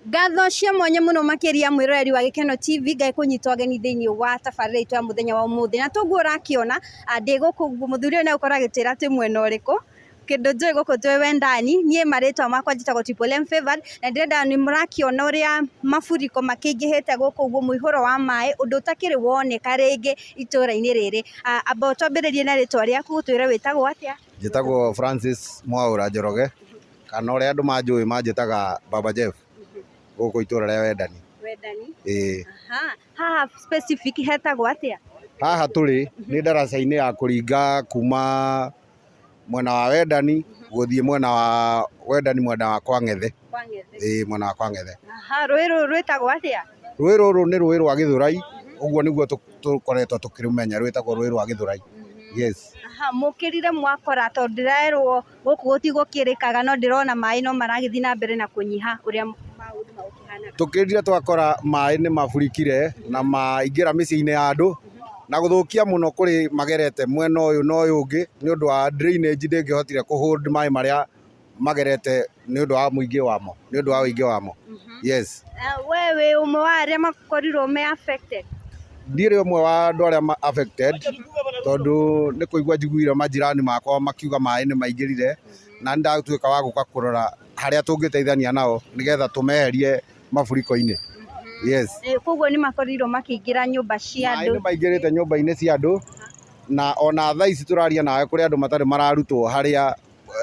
Ngatho cia mwanya muno makiria mwiroreri wa Gikeno TV ngai kunyita ũgeni thiini wa tabarĩra itũ ya muthenya wa umuthi. Na toguo ũrakiona ndĩ gũkũ mũthuri ũyũ nĩegũkorwo agĩtwĩra twĩ mwena ũrĩkũ. Kĩndũ njũĩ gũkũ twĩ Wendani. Niĩ marĩtwa makwa njĩtagwo Triple M Favored, na ndĩrenda nĩ mũrakiona ũrĩa maburiko makĩingĩhĩte gũkũ ũguo, mũihũro wa maĩ, ũndũ ũtakĩrĩ woneka rĩngĩ itũra-inĩ rĩrĩ. Amba ũtwambĩrĩrie na rĩtwa rĩaku, ũtwĩre wĩtagwo atĩa. Njĩtagwo Francis Mwaũra Njoroge, kana ũrĩa andũ manjũĩ manjĩtaga Baba Jeff, gũkũ itũra rĩa Wendani. Wendani. Ĩĩ. Aha, haha specific hetagwo atĩa? Haha tũrĩ nĩ ndaraca-inĩ ya kũringa kuma mwena wa Wendani gũthiĩ mwena wa Wendani, mwena wa kwa Ng'ethe. Kwa Ng'ethe. Ĩĩ, mwena wa kwa Ng'ethe. Aha, rũĩ rũrũ rwĩtagwo atĩa? Rũĩ rũrũ nĩ rũĩ rwa Gĩthũrai, ũguo nĩguo tũkoretwo tũkĩrũmenya, rwĩtagwo rũĩ rwa Gĩthũrai. Yes. Aha, mũkĩrire mwakora, tondũ ndĩrerwo gũkũ gũtigũkĩrĩkaga, no ndĩrona maĩ no maragĩthiĩ na mbere na kũnyiha ũrĩa maũndũ magũkĩhanaga. Tũkĩrire twakora maĩ nĩ maburikire na maingĩra mĩciĩ-inĩ ya andũ na gũthũkia mũno kũrĩ magerete mwena ũyũ na ũyũ ũngĩ, nĩ ũndũ wa drainage ndĩngĩhotire kũ hold maĩ marĩa magerete nĩ ũndũ wa mũingĩ wamo, nĩ ũndũ wa ũingĩ wamo. Yes. We wĩ ũmwe wa arĩa makorirwo me affected? Niĩ rĩ ũmwe wa andũ arĩa ma affected, tondũ nĩ kũigua njiguire majirani makwa makiuga maĩ nĩ maingĩrire, na nĩ ndatuĩka wa gũka kũrora harĩa tũngĩteithania nao nĩgetha tũmeherie maburiko-inĩ. Yes. Koguo nĩ makorirwo makĩingĩra nyũmba cia Maĩ andũ. nĩ maingĩrĩte nyũmba-inĩ cia andũ, na ona thaa ici tũraria nawe kũrĩ andũ matarĩ mararutwo harĩa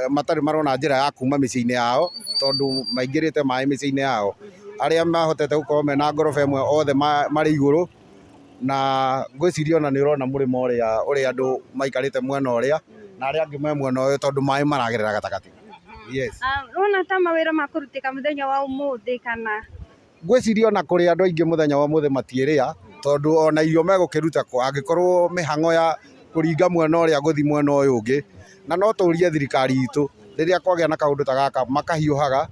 matarĩ marona njĩra ya kuma mĩciĩ-inĩ yao, tondũ maingĩrĩte maĩ mĩciĩ-inĩ yao. Arĩa mahotete gũkorwo mena ngoroba ĩmwe othe marĩ igũrũ, na ngwĩciria ona nĩ ũrona mũrĩmo ũrĩa ũrĩa andũ maikarĩte mwena ũrĩa na arĩa angĩ me mwena ũyũ, tondũ maĩ maragerera gatagatĩ. Yes. Ũrona ta mawĩra makũrutĩka mũthenya wa ũmũthĩ kana? Ngwĩciria ona kũrĩ andũ aingĩ mũthenya wa ũmũthĩ matiĩrĩa, tondũ ona irio megũkĩruta kũ angĩkorwo mĩhang'o ya kũringa mwena ũrĩa gũthiĩ mwena ũyũ ũngĩ. Na no tũrie thirikari itũ rĩrĩa kwagĩa na kaũndũ ta gaka makahiũhaga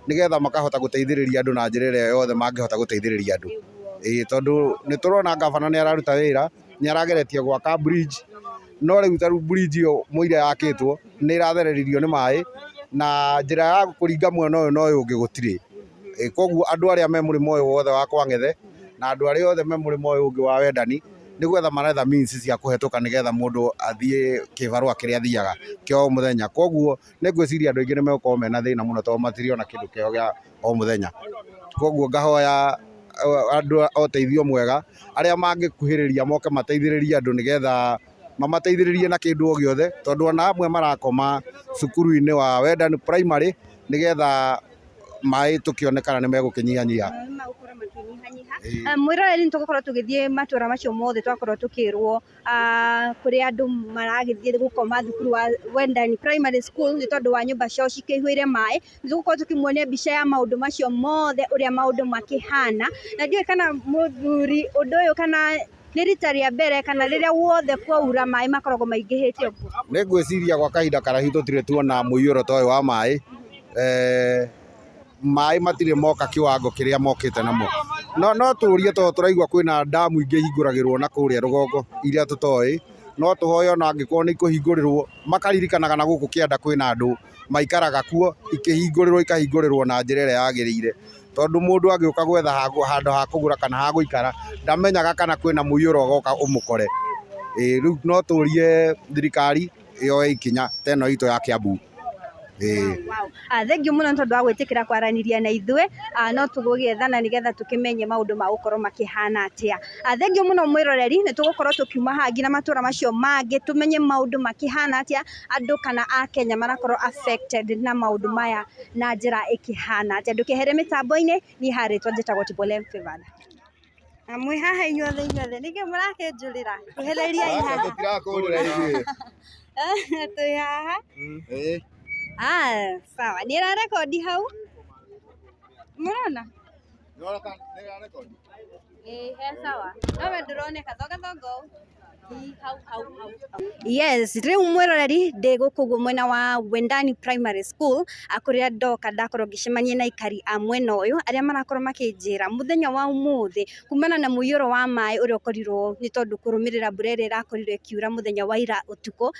nĩgetha makahota gũteithĩrĩria andũ na njĩra ĩrĩa yothe mangĩhota gũteithĩrĩria andũ. Ĩĩ, tondũ nĩ tũrona gavana nĩ araruta wĩra, nĩ arageretie gwaka bridge, no rĩu ta rĩu bridge ĩyo mũira yakĩtwo nĩ ĩrathereririo nĩ maĩ, na njĩra ya kũringa mwena ũyũ na ũyũ ũngĩ gũtirĩ. Koguo andũ arĩa me mũrĩmo ũyũ wothe wa kwa Ng'ethe na andũ arĩa othe me mũrĩmo ũyũ ũngĩ wa Wendani nĩ gwetha maretha means cia kũhetũka nĩgetha mũndũ athiĩ kĩbarũa kĩrĩa athiaga kĩa o mũthenya. Koguo nĩ ngwĩciria andũ aingĩ nĩ megũkorwo mena thĩna mũno tondũ matirĩona kĩndũ kĩao gĩa o mũthenya. Koguo ngahoya andũ a ũteithio mwega arĩa mangĩkuhĩrĩria moke mateithĩrĩrie andũ nĩgetha mamateithĩrĩrie na kĩndũ o gĩothe, tondũ ona amwe marakoma cukuru-inĩ wa Wendani Primary nĩgetha maĩ tũkĩone kana nĩ megũkĩnyihanyiha. Maĩ magũkorwo makĩnyihanyiha. Mwĩroreri, nĩ tũgũkorwo tũgĩthiĩ matũra macio mothe twakorwo tũkĩrwo kũrĩa andũ maragĩthiĩ gũkoma thukuru wa Wendani Primary School nĩ tondũ wa nyũmba ciao cikĩihũire maĩ. Nĩ tũgũkorwo tũkĩmuonia mbica ya maũndũ macio mothe ũrĩa maũndũ makĩhana. Na ndiũĩ kana mũthuri ũndũ ũyũ kana nĩ rita rĩa mbere kana rĩrĩa wothe kwaura maĩ makoragwo maingĩhĩte ũguo. Nĩ ngwĩciria gwa kahinda karaihu tũtirĩ tuona mũiyũro ta ũyũ wa maĩ. Maĩ matirĩ moka kiwango kĩrĩa mokĩte namo. No tũrie, tondũ tũraigua kwĩna ndamu ingĩ ihingũragĩrwo na kũrĩa rũgongo iria tũtoĩ, no tũhoe ona angĩkorwo nĩ ikũhingũrĩrwo makaririkanaga na gũkũ kĩanda kwĩna andũ maikaraga kuo, ikĩhingũrĩrwo ikahingũrĩrwo na njĩra ĩrĩa yagĩrĩire. Tondũ mũndũ angĩũka gwetha handũ ha kũgũra kana ha gũikara, ndamenyaga kana kwĩna mũiyũro ũgoka ũmũkore. Ĩĩ, rĩu no tũrie thirikari yoe ikinya ta ĩno itũ ya Kiambu. Ĩĩ. Thengiũ mũno nĩ tondũ wa gwĩtĩkĩra kwaranĩria na ithuĩ. No tũgũgĩethana nĩgetha tũkĩmenye maũndũ magũkorwo makĩhana atĩa. Thengiũ mũno mwĩroreri, nĩ tũgũkorwo tũkiuma haha nginya matũra macio mangĩ tũmenye maũndũ makĩhana atĩa, andũ kana akenya marakorwo affected na maũndũ maya na njĩra ĩkĩhana atĩa. Ndũkehere mĩtambo-inĩ, niĩ haha rĩtwa njĩtagwo Triple M Favored. Na mwĩ haha inyuothe inyuothe, nĩkĩ mũrakĩnjũrĩra? Kuhĩrĩriai haha. Tũtirakũrĩra ithuĩ. Twĩ haha. Ĩĩ. Ah, sawa. Nĩ ĩrarekondi hau? Mũrona? Ĩĩ, he sawa. No we ndũroneka, thonga thonga ũũ. Hau hau hau. Yes, riu mwiroreri ndi guku guo mwena wa Wendani Primary School, kuria ndoka ndakorwo ngicemania na aikari a mwena uyu aria marakorwo makinjira muthenya wa umuthi kumana na muiyuro wa maĩ uria ukorirwo ni tondu kurumirira mbura ĩrĩa ĩrakorirwo ĩkiura muthenya wa ira utuku.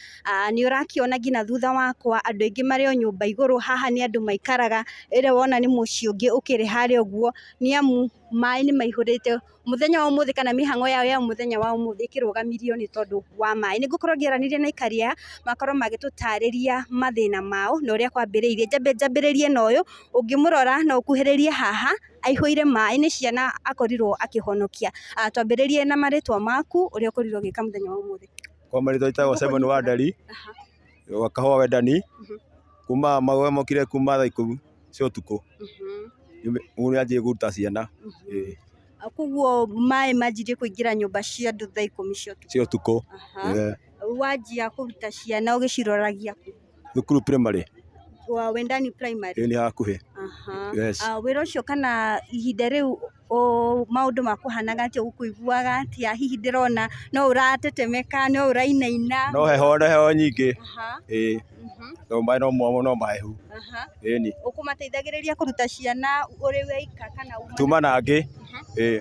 Ni urakiona nginya thutha wakwa andu aingi mari o nyumba iguru. Haha ni andu maikaraga, ĩrĩa wona ni muciĩ ũngĩ ũkĩrĩ harĩa ũguo, ni amu maĩ nĩ maihũrĩte muthenya wa umuthi, kana mĩhang'o yao ya muthenya wa umuthi ĩkĩrũgamirio nĩ tondu wa maĩ. Nĩ ngũkorwo ngĩaranĩria na aikari aya makorwo magĩtũtarĩria mathĩna mao na ũrĩa kwambĩrĩirie. Njambe njambĩrĩrie na ũyũ ũngĩmũrora no ũkuhĩrĩrie haha aihũire maĩ, nĩ ciana akorirwo akĩhonokia. Twambĩrĩrie na marĩtwa maku, ũrĩa ũkorirwo ũgĩka mũthenya wa ũmũthĩ. Kwa marĩtwa njĩtagwo Simon Wanderi wa Kahũa Wendani, kuma mawe mokire kuma thaa 10 cia ũtukũ. Ũguo nĩanjie kũruta ciana. Ĩĩ. Koguo maĩ manjirie kũingĩra nyũmba cia andũ thaa 10 cia ũtukũ. Cia ũtukũ. Wanjia kũruta ciana ũgĩciroragia kũ? Thukuru primary. Wa Wendani Primary. Ĩĩ, nĩ hakuhĩ. Yes. Wĩra ũcio kana ihinda rĩu maũndũ makũhanaga atĩa, ũkũiguaga atĩa? Hihi ndĩrona no ũratetemeka, no ũrainaina. No heho, no heho nyingĩ. Ĩĩ. Tondũ maĩ no momũ, no mahehu. Ĩni. Ũkũmateithagĩrĩria kũruta ciana ũrĩ weika kana uma? Tuma na angĩ. Ĩĩ.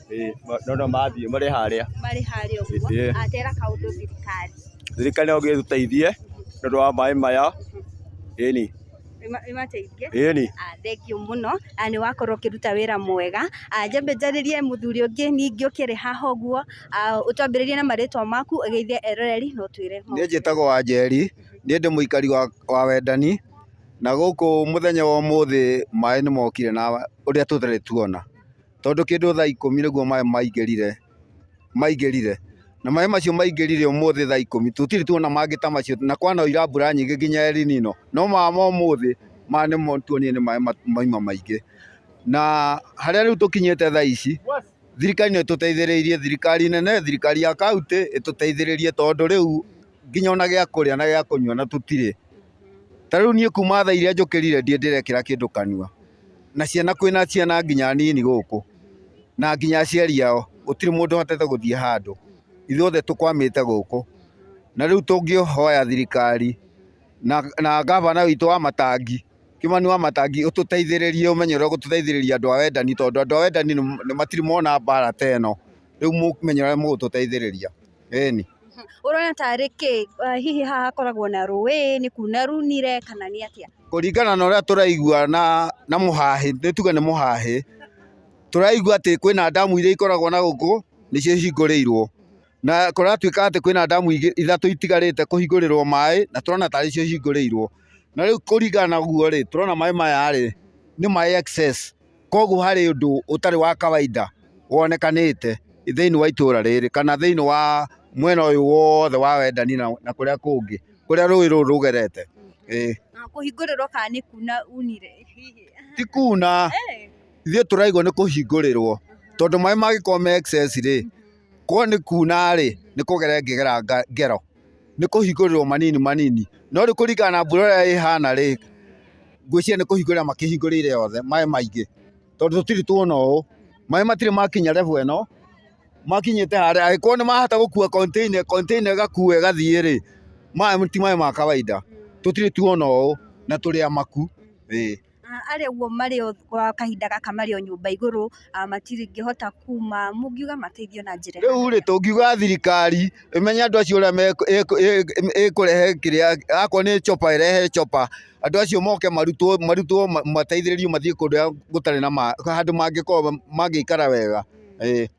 Ĩĩ, no mathiĩ marĩ harĩa. Marĩ harĩa ũguo. Atera kaũndũ thirikari. Thirikari no ĩtũteithie nĩ ũndũ wa maĩ maya. Ĩni. Ĩmateithie. Ĩni. Thank you mũno, nĩ wakorwo ũkĩruta wĩra mwega. Njambe njarĩrie mũthuri ũngĩ ningĩ ũkĩrĩ haha ũguo. Ũtwambĩrĩrie na marĩtwa maku, ũgeithie eroreri na ũtwĩre. Niĩ njĩtagwo Wanjeri, niĩ ndĩ mũikari wa Wendani, na gũkũ mũthenya wa ũmũthĩ maĩ nĩ mokire na ũrĩa tũtarĩ tuona, tondũ kĩndũ thaa 10 nĩguo maĩ maingĩrire, na maĩ macio maingĩrire ũmũthĩ thaa 10, tũtirĩ tuona mangĩ ta macio, na kwanaura mbura nyingĩ nginya El Nino, no maya ma ũmũthĩ maya nĩmo tuonire nĩ maĩ maima maingĩ. Na harĩa rĩu tũkinyĩte thaa ici, thirikari nĩ ĩtũteithĩrĩirie, thirikari nene, thirikari ya kaunti ĩtũteithĩrĩrie, tondũ rĩu nginya ona gĩa kũrĩa na gĩa kũnyua na tũtirĩ. Ta rĩu niĩ kuma thaa iria njũkĩrire ndirĩ ndĩrekĩra kĩndũ kanua, na ciana, kwĩna ciana nginya nini gũkũ, na nginya aciari ao, gũtirĩ mũndũ ũhotete gũthiĩ handũ, ithuothe tũkwamĩte gũkũ. Na rĩu tũngĩhoya thirikari na gavana witũ wa Matangi, Kimani wa Matangi, ũtũteithĩrĩrie, ũmenye ũrĩa ũgũtũteithĩrĩria andũ a Wendani, tondũ andũ a Wendani nĩ matirĩ mona mbara ta ĩno. Rĩu mũmenye ũrĩa mũgũtũteithĩrĩria. Ĩni. Ũrona tarĩ kĩ? Hihi haha hakoragwo na rũĩ, nĩ kuna runire kana nĩ atĩa? Kũringana na ũrĩa tũraigua na mũhahĩ, nĩ tuge nĩ mũhahĩ, tũraigua atĩ kwĩna ndamu iria ikoragwo na gũkũ nĩcio ihingũrĩirwo, na kũratuĩka atĩ kwĩna ndamu ithatũ itigarĩte kũhingũrĩrwo maĩ, na tũrona tarĩ cio ihingũrĩirwo. Na rĩu kũringana na ũguo rĩ, tũrona maĩ maya rĩ nĩ maĩ excess, koguo harĩ ũndũ ũtarĩ wa kawaida wonekanĩte thĩinĩ wa itũra rĩrĩ kana thĩinĩ wa mwena ũyũ wothe wa Wendani na kũrĩa kũngĩ kũrĩa rũĩ rũrũ rũgerete. Ĩĩ. Kũhingũrĩrwo kana nĩ kuna unire hihi? Ti kuna, ithuĩ tũraigua nĩ kũhingũrĩrwo, tondũ maĩ mangĩkorwo me excess rĩ, korwo nĩ kuna rĩ, nĩ kũgera ĩngĩgera ngero, nĩ kũhingũrĩrwo manini manini, no rĩu kũringana na mbura ũrĩa ĩhana rĩ, ngwĩciria nĩ kũhingũrĩra makĩhingũrĩire othe maĩ maingĩ, tondũ tũtirĩ tuona ũũ, maĩ matirĩ makinya level ĩno, makinyĩte harĩa, angĩkorwo nĩ mahota gũkua container, container ĩgakua ĩgathiĩ rĩ, maya ti maĩ ma kawaida, tũtirĩ tuona ũũ na tũrĩ amaku. Ĩĩ. Arĩa ũguo marĩ o kwa kahinda gaka marĩ o nyũmba igũrũ, matingĩhota kuma, mũngiuga mateithio na njĩra Rĩu rĩ, tũngiuga thirikari ĩmenye andũ acio ũrĩa ĩkũrehe kĩrĩa, akorwo nĩ chopper ĩrehe chopper, andũ acio moke marutwo, marutwo mateithĩrĩrio mathiĩ kũndũ gũtarĩ na handũ mangĩkorwo mangĩikara wega. Ĩĩ.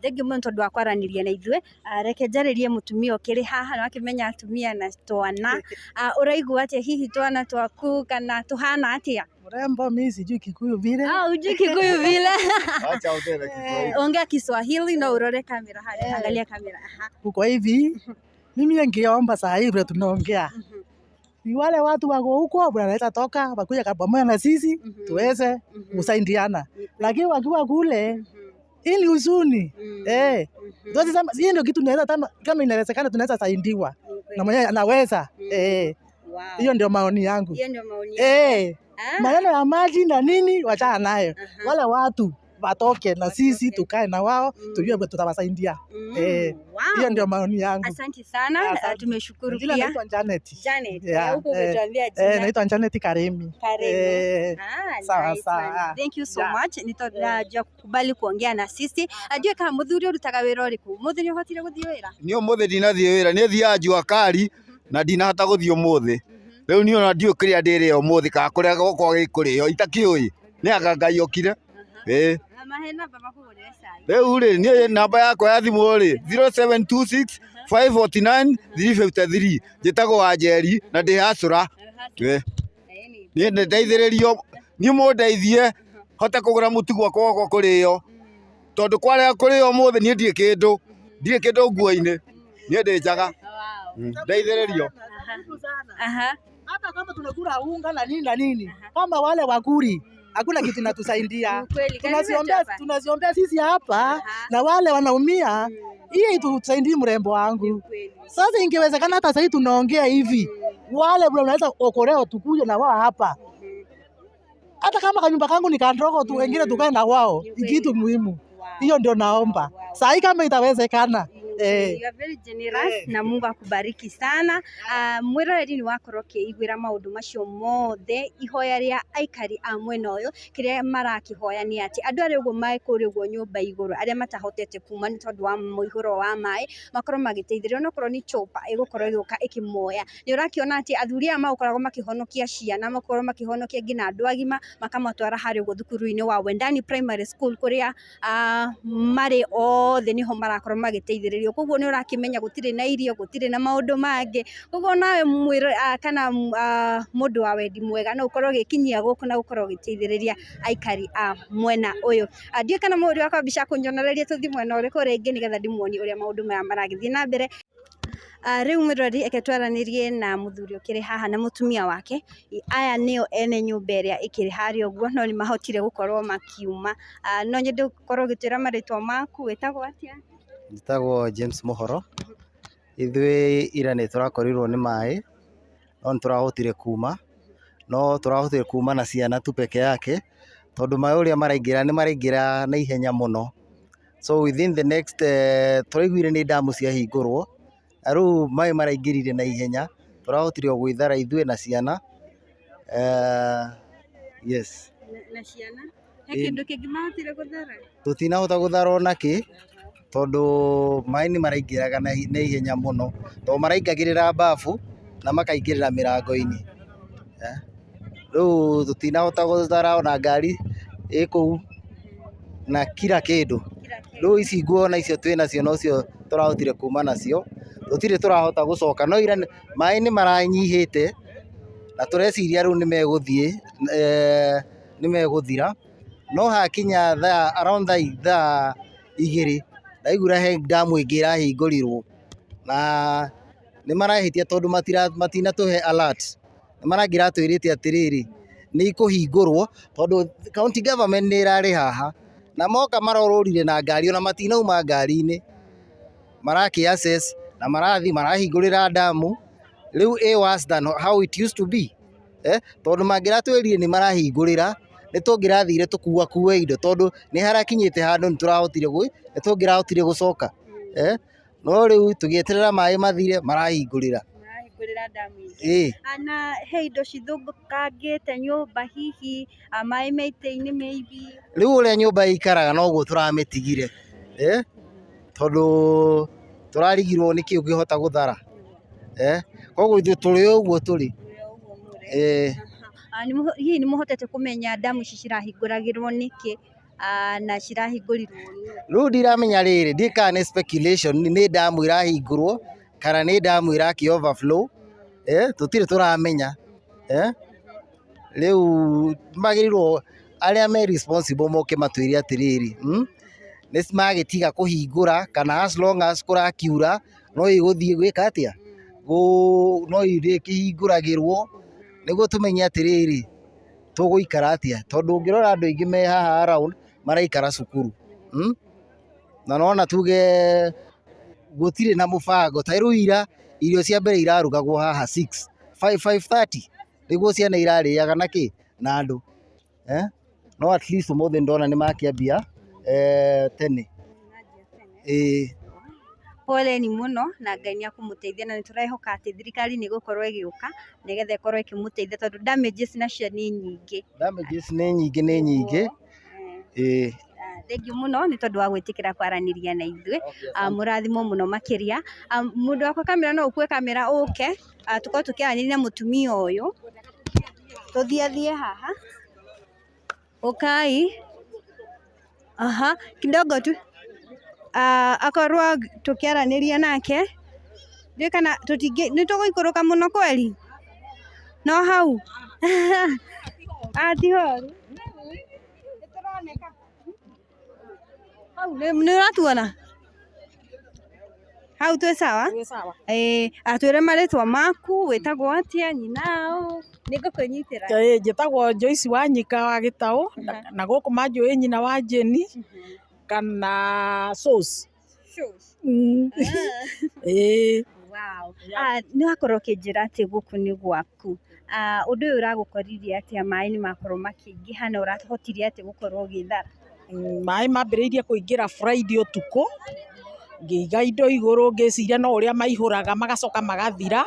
Thank you mũno tondũ wa kwaranĩria na ithuĩ. Reke njarĩrie mũtumia ũkĩrĩ haha, na wakĩmenya atumia na twana. Ũraigua atĩa hihi twana twaku kana tũhana atĩa? Mrembo, mimi sijui Kikuyu vile. Hujui Kikuyu vile. Acha ongea na Kiswahili. Ongea Kiswahili na urore kamera haya. Angalia kamera. Uko hivi, mimi ningeomba saa hii vile tunaongea. Ni wale watu wako huko wanaweza toka wakuja pamoja na sisi tuweze kusaidiana. Lakini wakiwa kule hii ni huzuni. Sasa hii ndio kitu tunaweza kama inawezekana tunaweza saidiwa. Na mwenyewe anaweza. Hiyo ndio maoni yangu. Hiyo ndio maoni yako. Maneno ya maji na nini wachana nayo. Wale watu watoke na sisi Watoke. tukae na wao tujue vile tutawasaidia. Eh, Wow. Hiyo ndio maoni yangu. Asante sana. Asante. Tumeshukuru Jina pia. naitwa Janet. Janet, Yeah, huko eh, umetuambia Eh, jina. naitwa Janet Karemi. Karemi. Eh, Ah, sawa, nice sawa. one. Thank you so Yeah. much nä tondå kukubali kuongea na sisi ndiå kana må thuri å rutaga wä ra å rä kå må thuri å hotire gå thiä wä ra Niĩ ũmũthĩ ndinathiĩ wĩra, niĩ thiaga jua kali na ndinahota gũthiĩ ũmũthĩ. Rĩu niĩ ona ndiũĩ kĩrĩa ndĩrĩa ũmũthĩ kana kũrĩa gũkorwo gĩkũrĩo itakĩũĩ. Nĩ anga Ngai okire. Ĩĩ. mahe namba makå gå rä re cai Rĩu rĩ, niĩ namba yakwa ya thimũ rĩ, 0726 549 353. Njĩtagwo Wanjeri na ndĩ hacũra. Ĩĩ. Niĩ nĩ ndeithĩrĩrio, niĩ mũndeithie hote kũgũra mũtu gwakwa gwakwa kũrĩo. Tondũ kwarega kũrĩo ũmũthĩ niĩ ndirĩ kĩndũ, ndirĩ kĩndũ nguo-inĩ. Niĩ ndĩ njaga. Ndeithĩrĩrio. Aha. Hata kama tunakula unga na nini na nini, kama wale wakuri hakuna kitu inatusaidia. Kweli, karibu Tunaziombea, hapa. tunaziombea sisi hapa na wale wanaumia, hiyo itusaidii mrembo wangu. Kweli. Sasa ingewezekana hata sahii tunaongea hivi, wale vile unaweza okolewa tukuje na wao hapa, hata kama kanyumba kangu ni kandogo tu, wengine tukae na wao, ni kitu muhimu. Hiyo ndio naomba sahii kama itawezekana. Eh. You are very generous na Mungu akubariki sana. Mwiroreri ni wakorwo ũkĩiguĩra maũndũ macio mothe ihoya rĩa aikari a mwena ũyũ kĩrĩa marakihoya nĩ atĩ andũ arĩa ũguo marĩ kũrĩa ũguo nyũmba igũrũ arĩa matahotete kuma nĩ tondũ wa mũihũro wa maĩ makorwo magĩteithĩrĩrio onokorwo nĩ chopa ĩgũkorwo ĩgĩũka ĩkĩmoya. Nĩ ũrakĩona atĩ athuri aya magũkoragwo makĩhonokia ciana makorwo makĩhonokia nginya andũ agima makamatwara harĩa ũguo thukuru-inĩ wa Wendani Primary School kũrĩa marĩ othe nĩho marakorwo magĩteithĩrĩrio koguo nĩ ũrakĩmenya gũtirĩ na irio gũtirĩ na maũndũ mangĩ koguo nawe mwĩro kana mũndũ wa wendi mwega no ũkorwo ũgĩkinyia gũkũ na gũkorwo ũgĩteithĩrĩria aikari a mwena ũyũ. Ndiũĩ kana mũhũri wakwa mbica akũnyonererie tũthiĩ mwena ũrĩkũ rĩngĩ nĩgetha ndĩmuonie ũrĩa maũndũ maya maragĩthiĩ na mbere. Rĩu mwĩrori eke twaranĩrie na mũthuri ũkĩrĩ haha na mũtumia wake. Aya nĩo ene nyũmba ĩrĩa ĩkĩrĩ harĩa ũguo no nĩ mahotire gũkorwo makiuma. No nyende ũkorwo ũgĩtwĩra marĩtwa maku, wĩtagwo atĩa? Njĩtagwo James Mũhoro, ithuĩ ira nĩ tũrakorirwo nĩ maĩ, no nĩ tũrahotire kuma, no tũrahotire kuma na ciana tu peke yake, tondũ maĩ ũrĩa maraingĩra nĩ maraingĩra na ihenya mũno. So within the next, tũraiguire nĩ ndamu ciahingũrwo, na rĩu maĩ maraingĩrire na ihenya, tũrahotire o gwĩthara ithuĩ na ciana. Yes. Na ciana? He kĩndũ kĩngĩ mahotire gũthara? Tũtinahota gũthara ona kĩ, tondũ maĩ nĩ maraingĩraga na ihenya mũno, tondũ maraingagĩrĩra bafu na makaingĩrĩra mĩrango-inĩ. Rĩu tũtinahota gũthara ona ngari ĩ kũu na kila kĩndũ. Rĩu ici nguo ona icio twĩ nacio nocio tũrahotire kuma nacio, tũtirĩ tũrahota gũcoka, no ira maĩ nĩ maranyihĩte na tũreciria rĩu nĩ megũthiĩ, nĩ megũthira, no hakinya thaa around thaa 2 ndaigua he ndamu ĩngĩ ĩrahingũrirwo na nĩ marahĩtia tondũ matinatũhe alert, nĩ marangĩratwĩrĩte atĩrĩrĩ nĩ ikũhingũrwo tondũ county government nĩ ĩrarĩ haha na moka marorũrire na ngari ona matinauma ngari-inĩ, marakĩ access na marathiĩ marahingũrĩra ndamu, rĩu ĩ worse than how it used to be, tondũ mangĩratwĩrire nĩ marahingũrĩra nĩ tũngĩrathire tũkuakue indo tondũ nĩ harakinyĩte handũ nĩ tũrahotire nĩ tũngĩrahotire gũcoka, no rĩu tũgĩeterera maĩ mathire marahingũrĩra. Marahingũrĩra ndamu ingĩ. Ĩĩ. Na he indo cithũkangĩte nyũmba hihi, maĩ me itĩ-inĩ maybe. Rĩu ũrĩa nyũmba ĩikaraga noguo tũramĩtigire, tondũ tũrarigirwo nĩkĩ ũngĩhota gũthara, koguo ithuĩ tũrĩ o ũguo tũrĩ. Hihi nĩ mũhotete kũmenya ndamu ici cirahingũragĩrwo nĩkĩ na cirahingũrirwo nũ? Rĩu ndiramenya rĩrĩ, ndiũĩ kana nĩ speculation nĩ ndamu ĩrahingũrwo kana nĩ ndamu ĩrakĩ overflow, tũtirĩ tũramenya, rĩu magĩrĩirwo arĩa me responsible moke matwĩre atĩrĩrĩ, nĩ magĩtiga kũhingũra kana as long as kũrakiura no ĩgũthiĩ gwĩka atĩa, no ĩrĩkĩhingũragĩrwo nĩguo tũmenye atĩrĩrĩ tũgũikara atĩa, tondũ ũngĩrora andũ aingĩ me haha around maraikara cukuru, na nona tuge gũtirĩ na mũbango, ta rĩu ira irio cia mbere irarugagwo haha 6, 5, 5:30 nĩguo ciana irarĩaga na kĩ na andũ, no at least ũmũthĩ ndona nĩ makĩambia Tene. Ĩĩ. Poleni mũno na Ngai nĩ akũmũteithia, na nĩ tũrehoka atĩ thirikari nĩ ĩgũkorwo ĩgĩũka nĩgetha ĩkorwo ĩkĩmũteithia, tondũ damages nacio nĩ nyingĩ. Damages nĩ nyingĩ, nĩ nyingĩ. Ĩĩ. Thengiũ mũno nĩ tondũ wa gwĩtĩkĩra kwaranĩria na ithuĩ. Mũrathimwo mũno makĩria. Mũndũ wakwa kamera, no ũkue kamera ũke tũkorwo tũkĩaranĩria na mũtumia ũyũ. Tũthiathiĩ haha. Ũkai. Aha, kidogo tu. Akorwo tũkĩaranĩria nake. Ndiũĩ kana tũtingĩ, nĩ tũgũikũrũka mũno kweri? No hau. Ti horu. Nĩtũroneka. Hau nĩ ũratuona? Hau twĩ sawa? Ĩĩ, atwĩre marĩtwa maku, wĩtagwo atĩa, nyina ũ? Nĩ ngũkwĩnyitĩra. Njĩtagwo Joyce Wanyika wa Gĩtaũ, na gũkũ manjũĩ nyina wa Jane kana Sauce. Ĩĩ. Wow. Nĩ wakorwo ũkĩnjĩra atĩ gũkũ nĩ gwaku. Ũndũ ũyũ ũragũkoririe atĩa? Maĩ nĩ makorwo makĩingĩha na ũrahotire atĩa gũkorwo ũgĩthara? Maĩ mambĩrĩirie kũingĩra Friday ũtukũ, ngĩiga indo igũrũ ngĩciria no ũrĩa maihũraga magacoka magathira.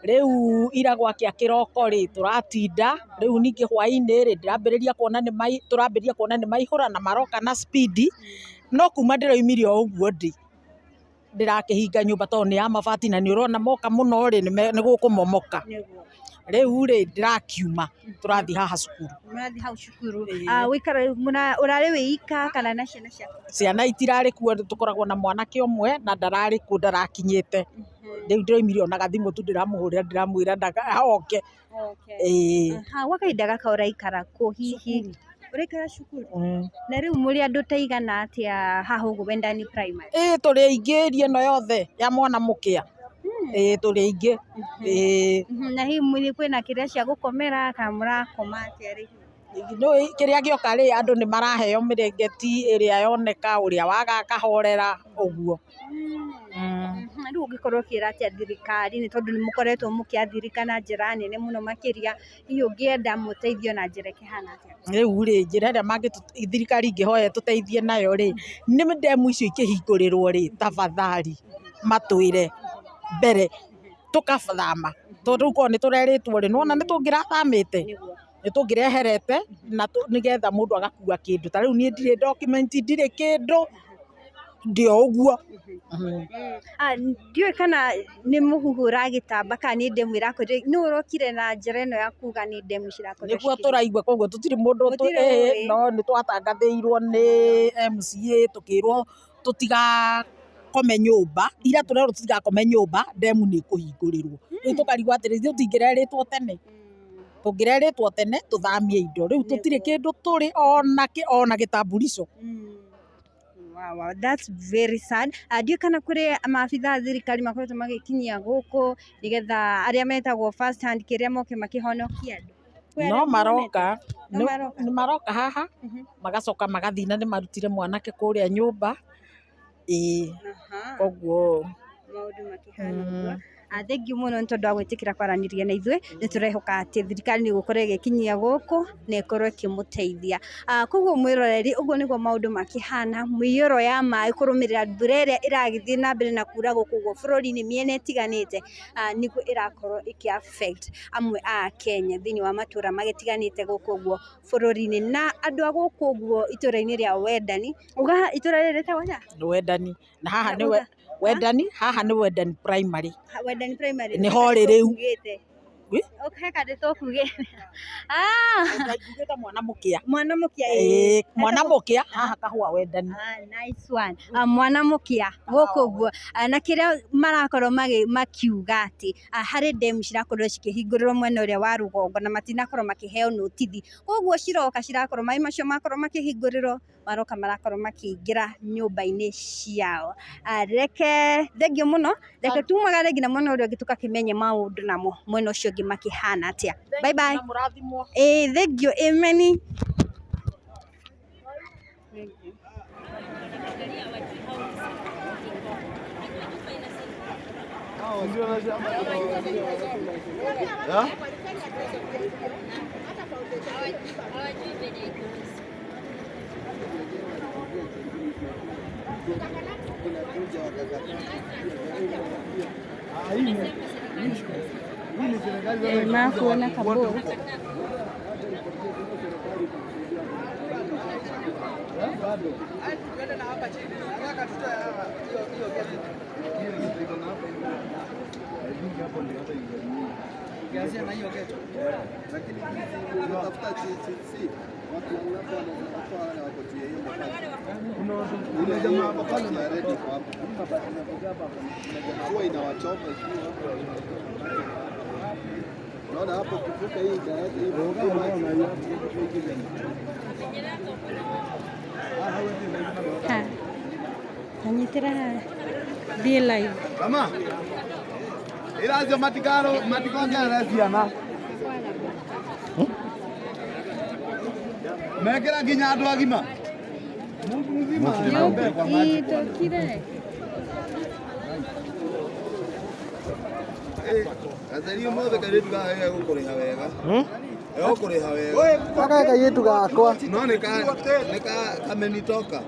Rĩu ira gwakĩa kĩroko rĩ, tũratinda, rĩu ningĩ hwaĩ-inĩ rĩ, ndĩrambĩrĩria kuona nĩ tũrambĩrĩria kuona nĩ maihũra na maroka na speed, no kuma ndĩroimire o ũguo ndĩ, ndĩrakĩhinga nyũmba tondũ nĩ ya mabati na nĩ ũrona moka mũno rĩ, nĩ gũkũmomoka. Rĩu rĩ, ndĩrakiuma, tũrathiĩ haha cukuru. Mũrathiĩ hau cukuru. Ũikara ũrarĩ wĩ ika kana na ciana ciaku? Ciana itirarĩ kuo, tũkoragwo na mwanake ũmwe na ndararĩ kuo, ndarakinyĩte. Rĩu ndĩroimire ona gathimũ tu ndĩramũhũrĩra, ndĩramwĩra oke. Ĩĩ. Gwa kahinda gaka ũraikara kũ hihi? Ũraikara cukuru? Na rĩu mũrĩ andũ ta igana atĩa haha ũguo Wendani Primary? Ĩĩ, tũrĩ aingĩ area ĩno yothe ya mwana mũkĩa. Ĩĩ, tũrĩ aingĩ. Ĩĩ. Na hihi mũrĩ kwĩna kĩrĩa cia gũkomera kana mũrakoma atĩa rĩ? Nĩũĩ kĩrĩa gĩoka rĩ, andũ nĩ maraheo mĩrĩngĩti ĩrĩa yoneka, ũrĩa waga akahorera, ũguo. Rĩu ũngĩkorwo ũkĩra atĩa thirikari, nĩ tondũ nĩ mũkoretwo mũkĩathirĩka na njĩra nene mũno makĩria, hihi ũngĩenda mũteithio na njĩra ĩkĩhana atĩa? Rĩu rĩ, njĩra ĩrĩa thirikari ingĩhoya ĩtũteithie nayo rĩ, nĩ ndemu icio ikĩhingũrĩrwo rĩ, tafadhali matwĩre mbere tũkathama, tondũ rĩu korwo nĩ tũrerĩtwo rĩ, nĩwona nĩ tũngĩrathamĩte, nĩ tũngĩreherete na nĩgetha mũndũ agakua kĩndũ. Ta rĩu niĩ ndirĩ document, ndirĩ kĩndũ, ndĩ o ũguo. Ndiũĩ kana nĩ mũhuhu ũragĩtamba kana nĩ ndemu ĩrakwĩrire, nũ ũrokire na njĩra ĩno ya kuga nĩ ndemu cirakorirwo? Nĩguo tũraigua, koguo tũtirĩ mũndũ, no nĩ twatangathĩirwo nĩ MCA tũkĩrwo tũtigakome nyũmba, ira tũrerwo tũtigakome nyũmba, ndemu nĩ ĩkũhingũrĩrwo. Rĩu tũkarigwo atĩrĩ, ithuĩ tũtingĩrerĩtwo tene? Tũngĩrerĩtwo tene tũthamie indo, rĩu tũtirĩ kĩndũ tũrĩ ona gĩtamburisho. Wow, that's very sad. Ndiũĩ kana kũrĩ maabitha a thirikari makoretwo magĩkinyia gũkũ nĩgetha arĩa metagwo first hand kĩrĩa moke makĩhonokie andũ. No maroka, nĩ maroka haha, magacoka magathiĩ na nĩ marutire mwanake kũrĩa nyũmba. Ĩĩ, koguo maũndũ makĩhana ũguo. Thengiũ mũno nĩ tondũ wa gwĩtĩkĩra kwaranĩria na ithuĩ. Nĩ tũrehoka atĩ thirikari nĩ ĩgũkorwo ĩgĩkinyia gũkũ na ĩkorwo ĩkĩmũteithia. Koguo mwĩroreri, ũguo nĩguo maũndũ makĩhana, mĩiyũro ya maĩ kũrũmĩrĩra mbura ĩrĩa ĩragĩthiĩ na mbere na kura gũkũ ũguo bũrũri-inĩ mĩena ĩtiganĩte, nĩguo ĩrakorwo ĩkĩ affect amwe a Kenya thĩinĩ wa matũra magĩtiganĩte gũkũ ũguo bũrũri-inĩ. Na andũ a gũkũ ũguo itũra-inĩ rĩa Wendani, uga itũra rĩrĩ rĩtagwo atĩa? Wendani. Na haha nĩ Wendani, haha nĩ Wendani Primary. Wendani Primary. Nĩ ho rĩ rĩu. He kandĩ tũkugĩte. Ngugĩte mwana mũkĩa. Mwana mũkĩa. Ĩĩ, mwana mũkĩa haha kahũa Wendani. Nice one. Mwana mũkĩa gũkũ ũguo. Na kĩrĩa marakorwo makiuga atĩ harĩ ndemu cirakorirwo cikĩhingũrĩrwo mwena ũrĩa wa rũgongo na matinakorwo makĩheo notithi. Koguo ciroka cirakorwo maĩ macio makorwo makĩhingũrĩrwo maroka marakorwo makĩingĩra nyũmba-inĩ ciao. Reke thengio mũno, reke tumagare nginya mwena ũrĩa ũngĩ tũgakĩmenye maũndũ namo mwena ũcio ũngĩ makĩhana atĩa. Bye bye. Ĩĩ, thengio, ameni. Makuona kaburu. Anyitira be live. Mama. Iracio matikaro matikongerera ciana. Mekera nginya andu agima. Mundu muzima. Itokire. Atherio mothe kairitu gaga gegũkũrĩha wega. Egũkũrĩha wega. Gaka kairitu gakwa. No nĩ kamenitoka.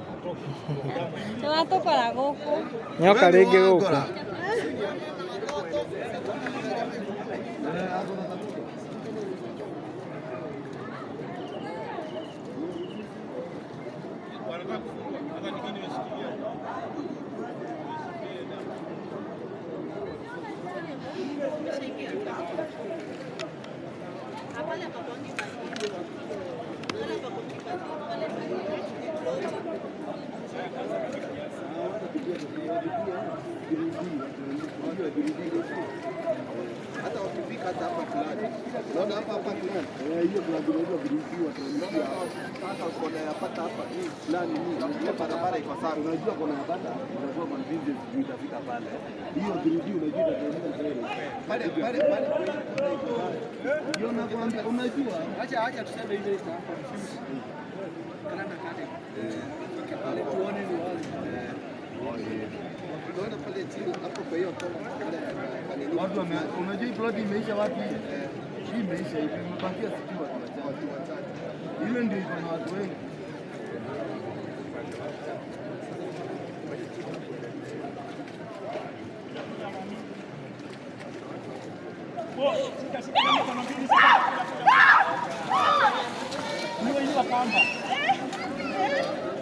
Nĩwatũkora gũkũ. Nyoka rĩngĩ gũkũ. Hata wakifika hata hapa fulani. Unaona hapa hapa fulani. Hiyo kuna hiyo virusi wataingia. Sasa kona ya pata hapa hii fulani ni ile barabara iko sawa. Unajua kona ya pata, unajua convenience juu itafika pale. Hiyo virusi unajua itatumika mbele. Pale pale pale. Ndio nakwambia unajua. Acha tuseme ile ita confuse. Karanda kade. Pale tuone ni wazi. Unaona pale chini hapo kwa hiyo kona pale pale. Watu unajua hii plot imeisha wapi? Hii imeisha hivi, imebakia sijui watu wachache. Ile ndio iko na watu wengi.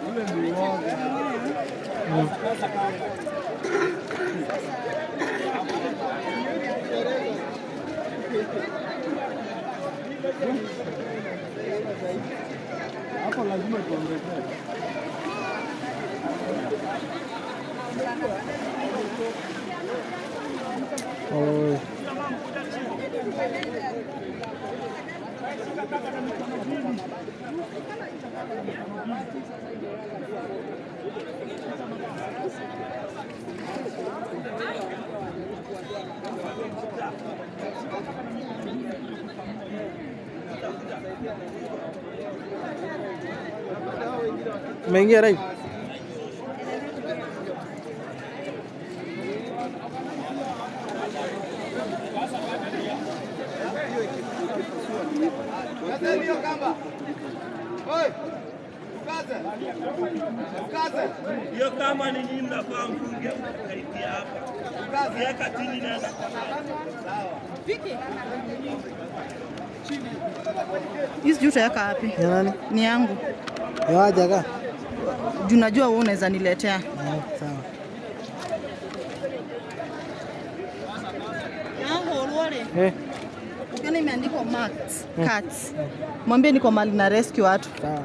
Ule ndio uongo. Hapo lazima tuongezee. Oh. Umeingia live? Hiyo kama ni nyinyi mnafaa mfunge karibia hapa. Weka chini naenda. Hizi juu utaweka wapi? Ya nani? Ni yangu. Ya wajaga. Juu najua wewe unaweza niletea. Sawa. Yangu ulore. Ukiona imeandikwa Max Cats. Mwambie niko mali na rescue watu. Sawa.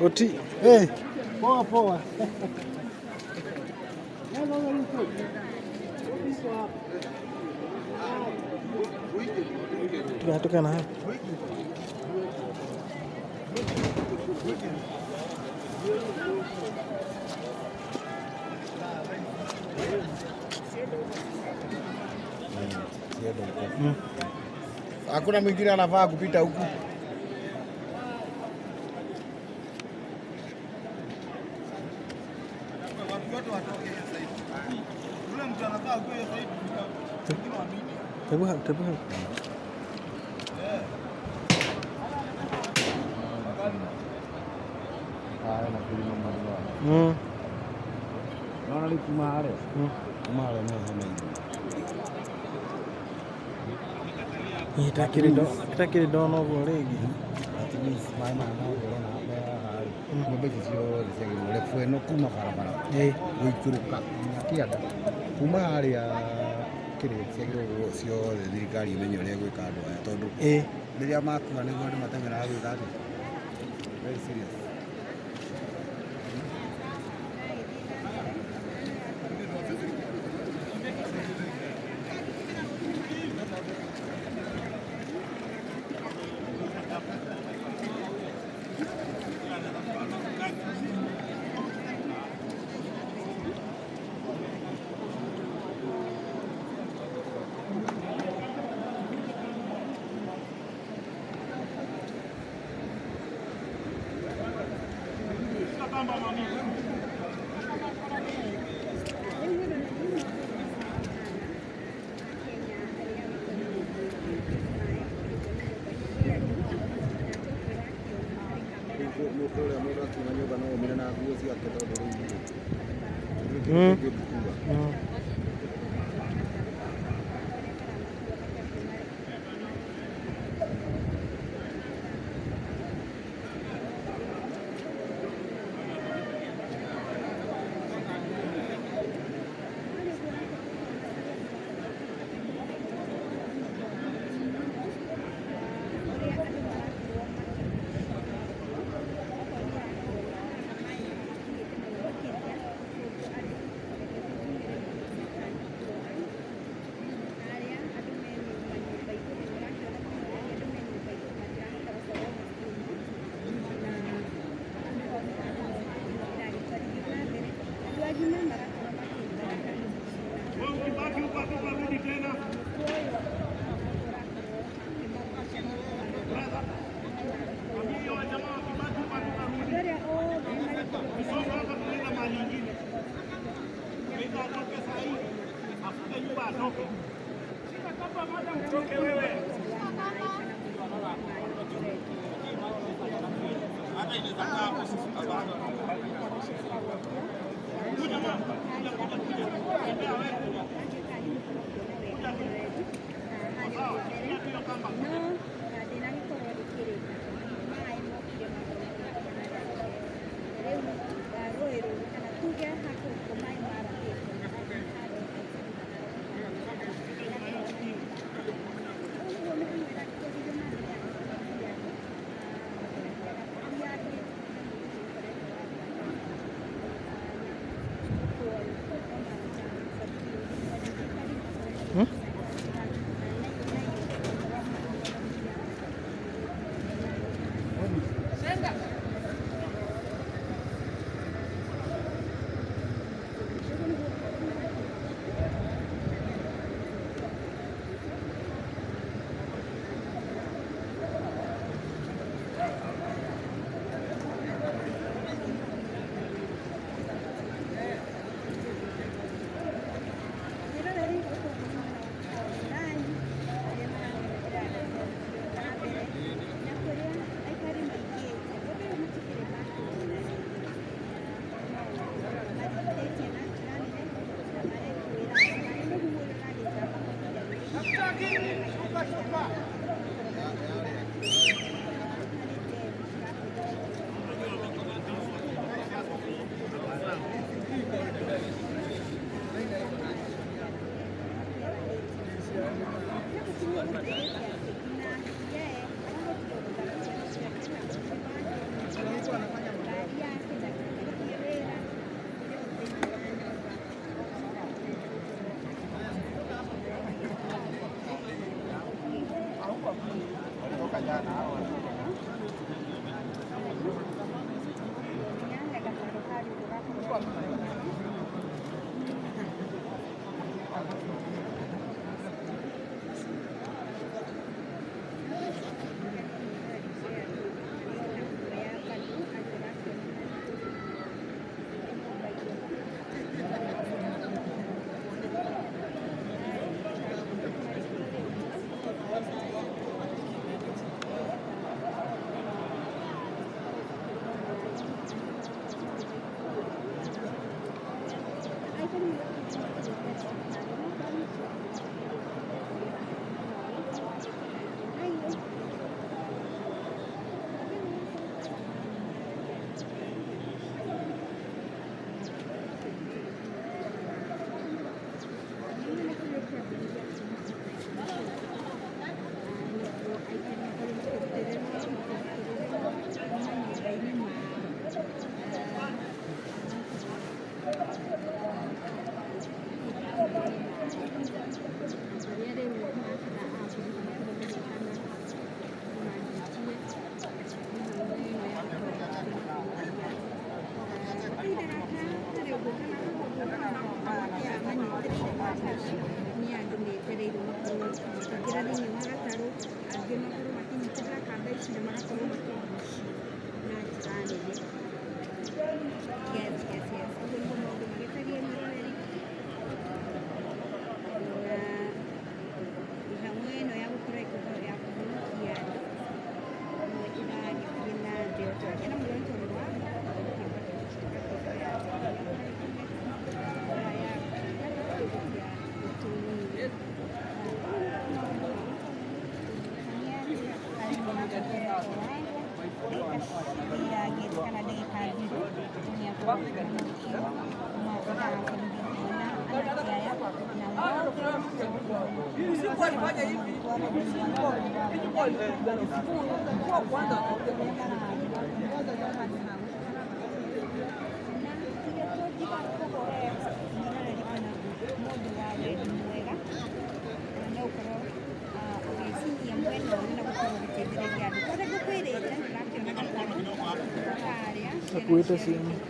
Oti. Eh, poa poa. Tukatoka na hapa. Hakuna mwingine anafaa kupita huku. Tebu hapa, tebu hapa. Naona rĩu kuma harĩa kuma harĩa no hena irio. Itakĩrĩ ndona ũguo rĩngĩ. At least maĩ maya mothe ũrona me haha rĩ, nyũmba ici ciothe ciagĩrĩirwo rebu ĩno kuma barabara gũikũrũka nginya kĩanda kuma harĩa kĩrĩa ciagĩrĩirwo ciothe thirikari ĩmenye ũrĩa ĩgwĩka andũ aya tondũ rĩrĩa makua nĩguo andũ mateng'eraga gwĩka atĩa. Very serious. Kũrĩa mũndũ akiuma nyũmba no aumire na nguo ciake tondũ rĩu kĩngĩkua. Akuĩte ciana.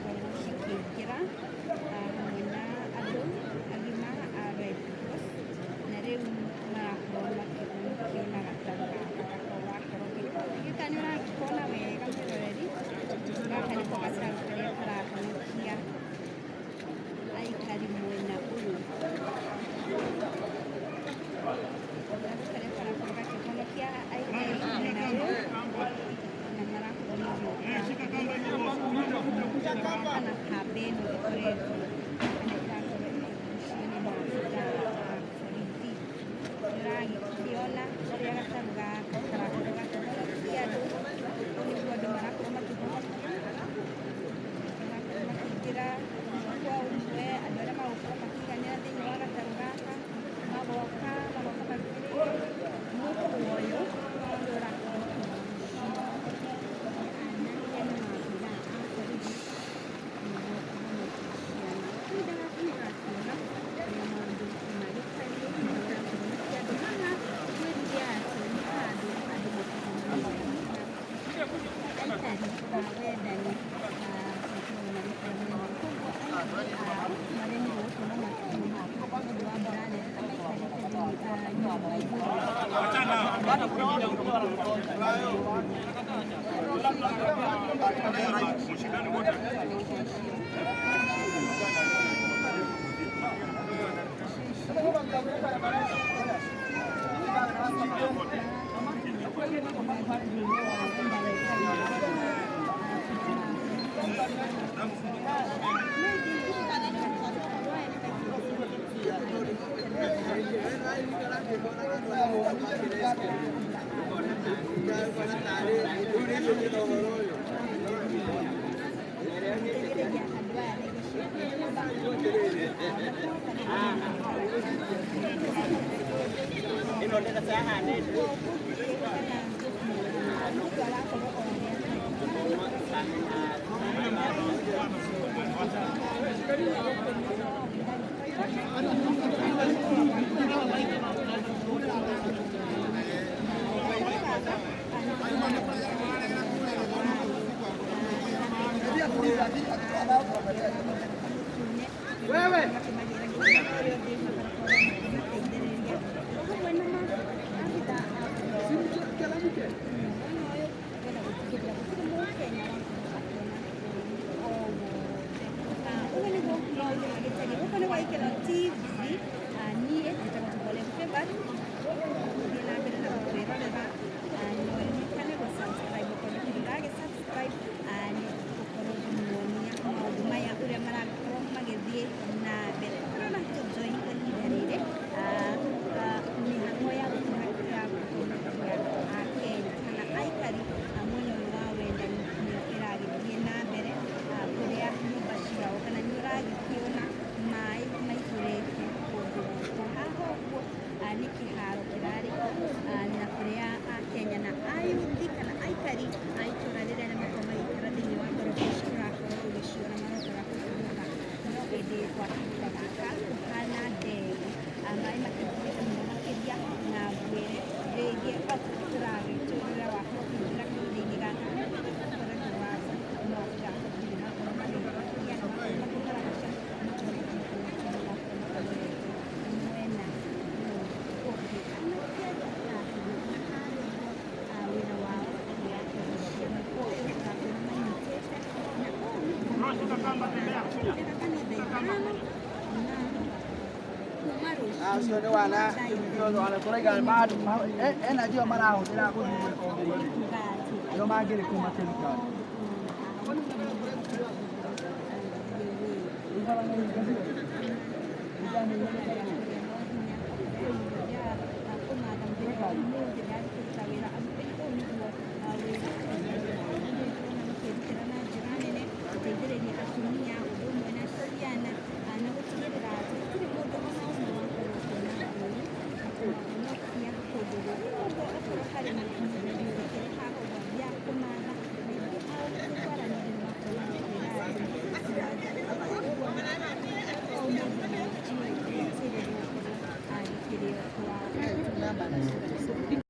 a rũhonge rwa mũtharaba mũtune makĩmagĩra nginya kũrĩa othe magakorwo makĩmateithĩrĩria o hamwe na maabitha a borithi. Mwena ũyũ kwenda gũtigĩrĩra gũtirĩ mũkenya wakorwo akĩona ũru o wothe. Ũguo nĩguo maũndũ magĩtariĩ. Gũkũ nĩ gwa Ikeno TV, niĩ njĩtagwo Tobole Favor. Thiĩ na mbere na gũtwĩrorera, na ũririkane gũ subscribe okorwo ndũrĩ ũragĩ subscribe, nĩ tũgũkorwo ngĩmuonia maũndũ maya ũrĩa marakorwo magĩthiĩ na mbere. Tũrona tũ join kwa ihinda rĩrĩ mĩhang'o ya kũhonokia Akenya kana aikari a mwena ũyũ wa Wendani nĩyo ĩragĩthiĩ na mbere, kũrĩa nyũmba ciao kana nĩ ũragĩkĩona maĩ maihũrĩte kũndũ gũkũ. Haha ũguo nĩ kĩharo kĩrarĩ ho, na kũrĩa Akenya na ayuthi kana aikari a itũra rĩrĩa nĩ makoragwo magĩikara thĩinĩ wa ngoroba ici ũrakorwo ũgĩciona marokora kũhurũka, no ĩndĩ gwa kahinda gaka kũhana ndege, maĩ makĩingĩhĩte mũno makĩria, na ngwĩre rĩngĩ tũragĩtũrĩra wakorwo ũkĩingĩra kahinda-inĩ gaka ũkoretwo waku maabitha a borithi nĩmakorwo magĩthakia na makorwo makĩharahaca matware kũndũ makorwo makarorete mwena ũyũ ũngĩ. Anake a harĩa ũguo wĩra wao nĩ wa kũgucia mũkwa ũyũ ũrakorwo manyitĩte, na ũũ nĩguo kahinda gaka nĩ thaa 5 na kuma rũcinĩ Acio nĩ wana tũraiga energy ĩyo marahũthĩra gũthiĩ gwĩka ũndũ nĩ kuga atĩ ĩyo mangĩrĩ kũu makĩruta. Gũteithĩrĩria atumia ũndũ ũmwe na ciana, na gũtigĩrĩra atĩ gũtirĩ mũndũ ona ũmwe wakorwo akĩona ũru na kũmahonokia kũndũ gũkũ. Ũguo okorwo harĩ na mũcemanio ũkĩrĩ haha ũguo athiaga kũmatha na aingĩ ao tũkwaranĩria nĩ makorwo magĩtwĩra atĩ o mũndũ nĩ agĩkĩrĩo kwao.